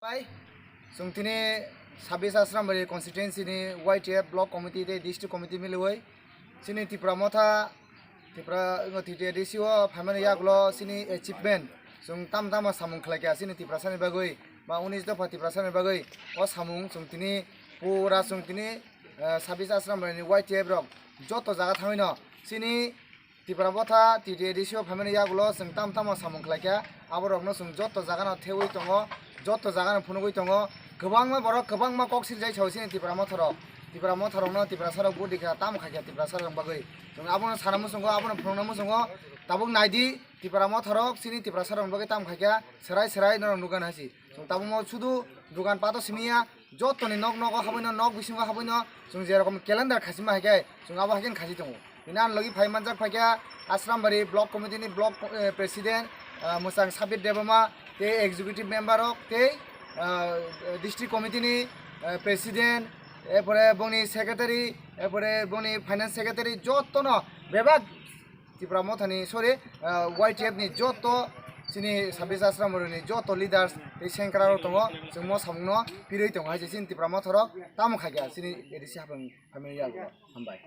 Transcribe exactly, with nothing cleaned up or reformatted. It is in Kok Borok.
Hai, chwng tini sabis Asrambari constituency ni Y T F block committee tei district committee miliwi chini Tipra Motha, Tipra, T T A D C o phaimani yagulo chini achievement chwng tam tamo samung khlaikha chini Tiprasani bagwi ba unis dopha Tiprasani bagwi. O samung chwng tini pura chwng tini, eh, sabis Asrambari ni Y T F rok joto jaga thangwino chini Tipra Motha T T A D C o phaimani yagulo chwng tam tamo samung khlaikha, aborokno chwng joto jagano thewi tongo, joto jagano phunugwi tongo. Kwbangma borok kwbangma kok sirijai sao chini Tipra Motharok. Tipra Motharokno Tiprasarok vote rikha, tamo khaikha Tiprasarokni bagwi. Chwng abono sana muchungo, abono phunukna muchungo, tabuk naidi Tipra Motharok chini Tiprasarokni bagwi tamo khaikha, serai serai norok nukgani hai se. Chwng tabukmo sudu dogan pato simi ya, jotoni nok nogo habwino, nok bisingo habwino, chwng jerokom calendar khachima hai khe, chwng abo hai khe khasi tongo. Bini ang logi phai manjak phaikha Asrambari block committee ni block, eh, president, ah, Mwchang Sabir Debbarma, tei executive member rok, tei, ah, district committee ni, eh, president, erpore bongni secretary, erpore bongni finance secretary, jotono bebak Tipra Mothani, sorry, ah, Y T F ni joto chini sabis Asrambari ni joto leaders tei sengkra rok tongo, chwng mo samung no pirwi tongo hai se chini Tipra Motharok tamo khaikha chini A D C hapang family yago. Hambai.